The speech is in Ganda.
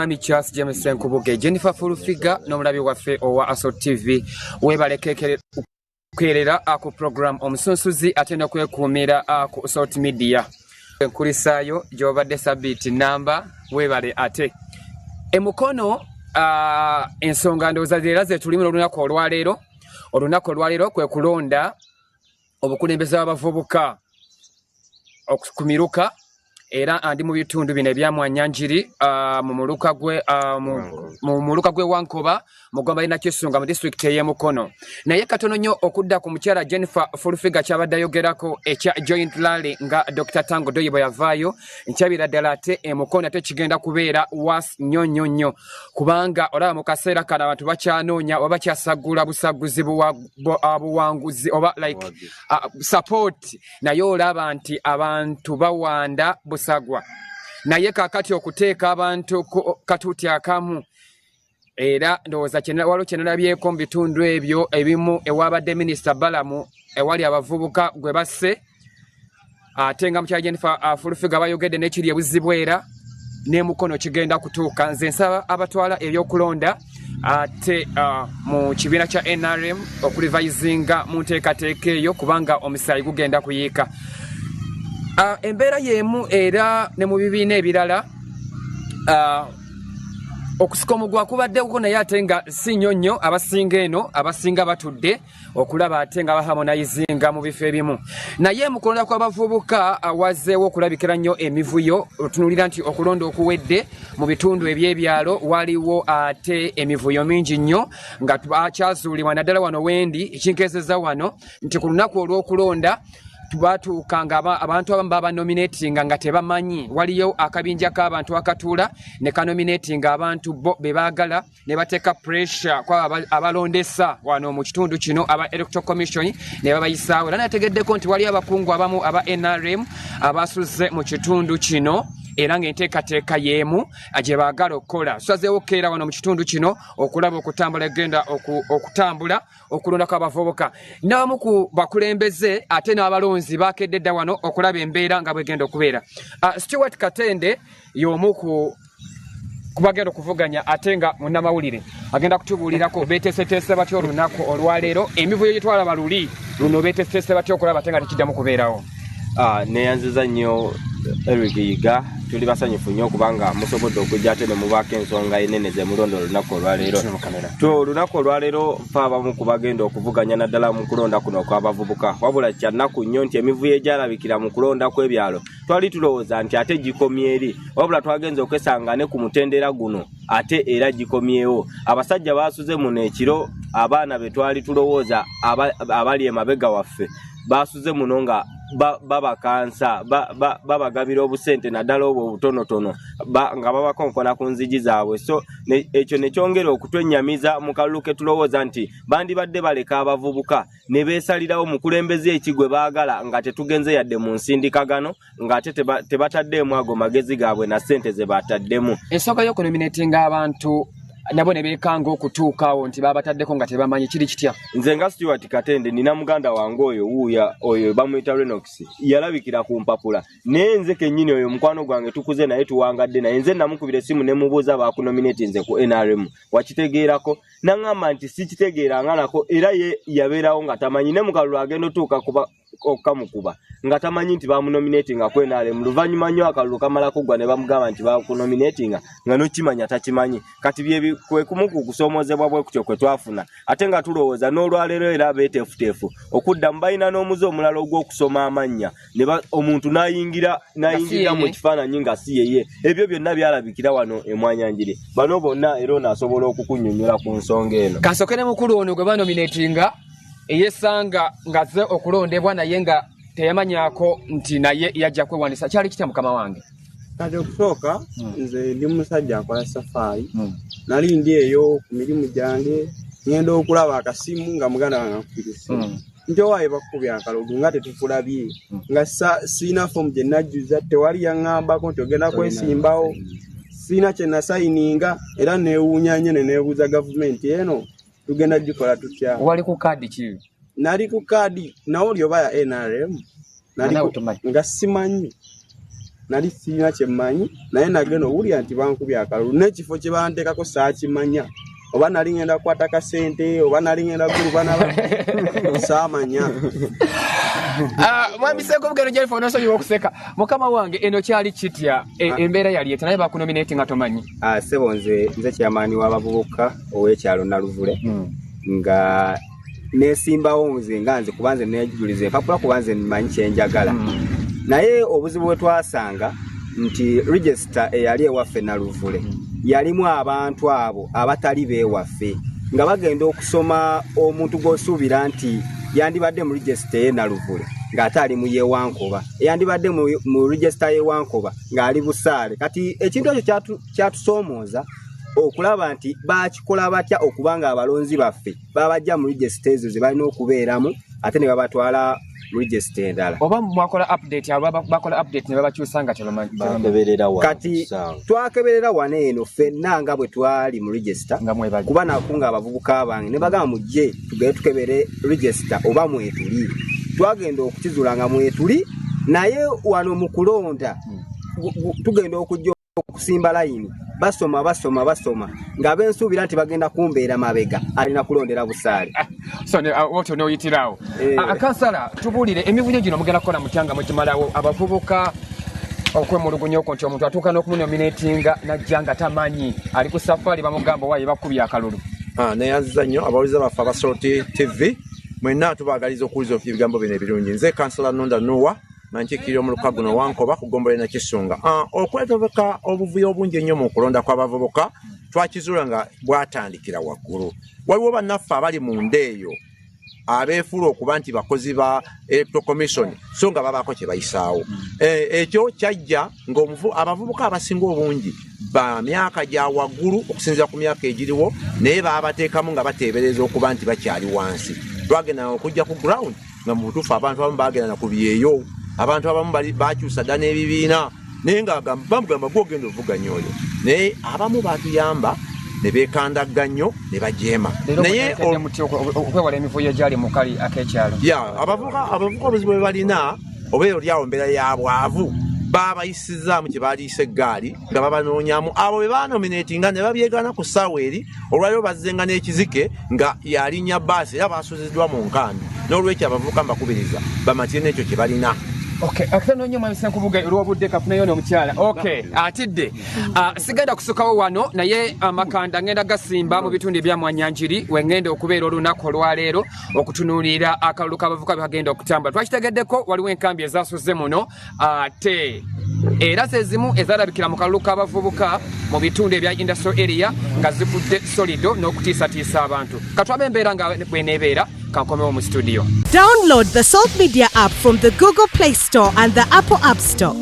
Mwami Charles James Senkubuge, Jennifer Full Figure n'omulabi waffe owa Aso TV, weebale kukeerera ku program Omusunsuzi ate n'okwekuumira ku Salt Media. Enkulisaayo gy'obadde sabiiti namba, weebale. Ate emukono ensonga ndowooza era zetulimu n'olunaku olwaleero. Olunaku olwaleero kwe kulonda obukulembeze bw'abavubuka okumiruka, era andi mu bitundu bino ebyamwanyanjiri mu muluka gwe Wankoba mu ggomba lina Kisunga mu disitulikiti ey'Emukono. Naye katono nnyo okudda ku mukyala Jennifer Full Figure kyabadde ayogerako ekya joint rally nga Dr Tango Doyi bwe yavaayo, nkyabira ddala ate emukono ate kigenda kubeera was nnyo nnyo nnyo, kubanga olaba mu kaseera kano abantu bakyanoonya oba bakyasagula busaguzi buwanguzi oba like support, naye olaba nti abantu bawanda busagwa. Naye kakati okuteeka abantu ku katuuti akamu, era ndowooza waliwo kyenalabyeko mu bitundu ebyo ebimu ewabadde Minisita Balamu, ewali abavubuka gwe basse, ate nga mukyala Jennifer Full Figure bayogedde n'ekiri ebuzibu, era n'emukono kigenda kutuuka. Nze nsaba abatwala ebyokulonda ate mu kibiina kya NRM okurevisinga mu nteekateeka eyo, kubanga omusaayi gugenda kuyiika. Embeera y'emu era ne mu bibiina ebirala, okusika omugwa kubaddeko, naye ate nga si nnyo nnyo. Abasinga eno, abasinga batudde okulaba ate nga baharmonizinga mu bifo ebimu, naye mu kulonda kw'abavubuka wazzeewo okulabikira nnyo emivuyo. Otunuulira nti okulonda okuwedde mu bitundu ebyebyalo waliwo ate emivuyo mingi nnyo nga kyazuulibwa, naddala wano wendi ekinkeezeza wano nti ku lunaku olw'okulonda batuuka nga abantu abamu babanominatinga nga tebamanyi. Waliyo akabinja k'abantu akatuula ne kanominatinga abantu bo be baagala ne bateeka pressure kwabo abalondesa wano mu kitundu kino aba Electoral Commission ne babayisaawo. Era nategeddeko nti waliyo abakungu abamu aba NRM abasuze mu kitundu kino, era ng'enteekateeka y'emu gye baagala okukola. Tusazeewo okukeera wano mu kitundu kino okulaba okutambula egenda okutambula okulondako abavubuka n'abamu ku bakulembeze ate n'abalonzi bakedde dda wano okulaba embeera nga bwegenda okubeera. Stewart Katende y'omu ku kubagenda okuvuganya ate nga munnamawulire, agenda kutubuulirako beteeseteese batya olunaku olwaleero, emivuyo gye twalaba luli luno beteeseteese batya okulaba ate nga tekiddamu kubeerawo. Neyanziza nnyo Eric Yiga. Tuli basanyufu nnyo okubanga musobodde okujja ate ne mubaako ensonga enene ze mulonda olunaku olwaleero. Olunaku olwaleero fe abamu ku bagenda okuvuganya naddala mu kulonda kuno okw'abavubuka, wabula kyannaku nnyo nti emivuyo egyalabikira mu kulonda kw'ebyalo twali tulowooza nti ate gikomye eri, wabula twagenza okwesanga ne ku mutendera guno ate era gikomyewo. Abasajja baasuze muno ekiro, abaana be twali tulowooza abali emabega waffe basuze muno nga babakansa, babagabira obusente, naddala obwo obutonotono, nga babakonkona ku nzigi zaabwe. So ekyo nekyongera okutwennyamiza mu kalulu ke tulowooza nti bandibadde baleka abavubuka ne beesalirawo mukulembeze eki gwe baagala, nga tetugenze yadde mu nsindikagano, ng'ate tebataddeemu ago magezi gaabwe na ssente ze bataddemu. Ensonga y'okunominatinga abantu nabo ne beekanga okutuukaawo nti babataddeko nga tebamanyi, kiri kitya? Nze nga Stewart Katende, nina muganda wange oyo wuuya, oyo bamuyita Renox, yalabikira ku mpapula, naye nze kennyini oyo mukwano gwange, tukuze naye, tuwangadde naye, nze namukubira essimu ne mubuuza, "Bakunominate nze ku NRM, wakitegeerako?" Naŋŋamba nti sikitegeeranga nako, era ye yabeerawo nga tamanyi ne mukalulu agenda otuuka kuba okukamukuba nga tamanyi nti bamunominatinga ku NRM. Luvannyuma nnyo akalulu kamala kuggwa ne bamugamba nti bakunominatinga, nga nokimanya takimanyi. Kati bye kwe kumu ku kusoomoozebwa bwe kutyo kwe twafuna, ate nga tulowooza n'olwaleero era beeteefuteefu okuddamu. Balina n'omuze omulala ogw'okusoma amannya ne omuntu n'ayingira n'ayingirira mu kifaananyi nga si yeye. Ebyo byonna byalabikira wano emwanyanjiri bano bonna, era ono asobola okukunnyonnyola ku nsonga eno. Kansooke ne mukulu ono gwe banominatinga, eyesanga ng'azze okulondebwa naye nga teyamanyako nti naye yajja kwewandisa. Kyali kitya, mukama wange? Kati okusooka, nze ndi musajja akola safaari. Nali ndi eyo ku mirimu gyange, ngenda okulaba akasimu nga muganda wange ankubira essimu nti, "Owaaye, bakukubya akalogo nga tetukulabye." Nga siina fomu gye najjuza, tewali yaŋŋambako nti ogenda kwesimbawo, siina kye nasayininga, era neewuunya nnyo ne neebuuza gavumenti eno tugenda gikola tutya? Wali ku kaadi ki? Nali ku kaadi nawuli oba ya NRM. Nga nawe tomanyi? Nga simanyi. Nali sirina kye mmanyi, naye nagenda owulira nti bankubye akalulu n'ekifo kye banteekako saakimanya, oba nali ngenda kukwata kasente oba nali ngenda gulubana, saamanya. Ah, mwami Ssekubugero Jennifer, onosonyiwa okuseka. Mukama wange, eno kyali kitya? Embeera yali etya? Naye bakunominate nga tomanyi? Ah, ssebo, nze chairman w'abavubuka ow'ekyalo Naluvule, nga nesimbawo nze nga nze, kuba nze nejuliza empapula, kuba nze mmanyi kyenjagala. Naye obuzibu bwe twasanga nti register eyali ewaffe Naluvule yalimu abantu abo abatali beewaffe, nga bagenda okusoma omuntu gw'osuubira nti yandibadde mu register ye Naluvule ng'ate ali mu yewankoba, eyandibadde mu register yewankoba ng'ali Busaale. Kati ekintu ekyo kyatusoomooza okulaba nti bakikola batya okuba nga abalonzi baffe babajja mu register ezo ze balina okubeeramu, ate ne babatwala mu register endala. Oba mwakola update, abo bakola update ne babakyusa nga tebamanyi? Bakeberera wa? Kati twakeberera wano eno ffenna nga bwe twali mu register, nga mwebali. Kuba nakunga abavubuka bange ne bagamba, "Mujje tugende tukebere register oba mwetuli." Twagenda okukizuula nga mwetuli, naye wano mu kulonda tugenda okujja okusimba layini, basoma basoma basoma nga bensuubira nti bagenda kumbeera mabega, alina kulondera Busaale. So otyo noyitirawo. Eh. Ah, kansala, tubuulire emivuyo gino mugenda kukola mutya nga mugimalawo, abavubuka okwemulugunya okwo nti omuntu atuuka n'okumunominatinga najja nga tamanyi, ali ku safaari, bamugamba waaye bakubye akalulu? Ah, neyanziza nnyo abawuliza baffe aba Salt TV mwenna, tubaagaliza okuwuliza ebigambo bino ebirungi. Nze kansala Nunda Nuwa, nga nkiikirira omuluka guno Wankoba ku ggombolola Nakisunga. Ah, okwetobeka obuvuyo obungi ennyo mu kulonda kw'abavubuka twakizuula nga bwatandikira waggulu. Waliwo bannaffe abali munda eyo abeefuula okuba nti bakozi ba Electoral Commission, so nga babaako kye bayisaawo. Ekyo kyajja ng'abavubuka abasinga obungi ba myaka gya waggulu okusinziira ku myaka egiriwo, naye baabateekamu nga bateebereza okuba nti bakyali wansi. Twagenda okujja ku ground nga mu butuufu abantu abamu bagenda na ku byeyo, abantu abamu bakyusa dda n'ebibiina, naye nga bamugamba, "Gwogenda ovuganya oyo." Naye abamu batuyamba ne beekandagga nnyo ne bajeema. Leero naye muteekedde mutya okwewala emivuyo egyali mu kali ak'ekyalo? Ya, abavubuka obuzibu bwe balina oba eyo lyawo mbeera ya bwavu, babayisizaamu kye baliisa eggaali nga babanoonyamu abo be banominatinga ne babyegaana. Ku ssaawa eri olwaliro bazzenga n'ekizike nga yalinnya baasi, era basuziddwa mu nkambi. N'olwekyo abavubuka mbakubiriza bamatire n'ekyo kye balina. Okay, akatono nnyo, mwami Ssenkubuge, olw'obudde. Kafuneyo n'omukyala. Okay, atidde. Ah, sigenda kusukawo wano, naye amakanda ngenda gasimba mu bitundu ebya Mwanyanjiri, we ngenda okubeera olunaku olwaleero okutunuulira akalulu k'abavubuka bwe kagenda okutambula. Twakitegeddeko waliwo enkambi ezasuze muno, ate era ze zimu ezalabikira mu kalulu k'abavubuka mu bitundu ebya industrial area nga zikudde solido n'okutiisatiisa abantu. Katwabe embeera nga bweneebeera, kankomewo mu studio. Download the Salt Media app from the Google Play Store and the Apple App Store.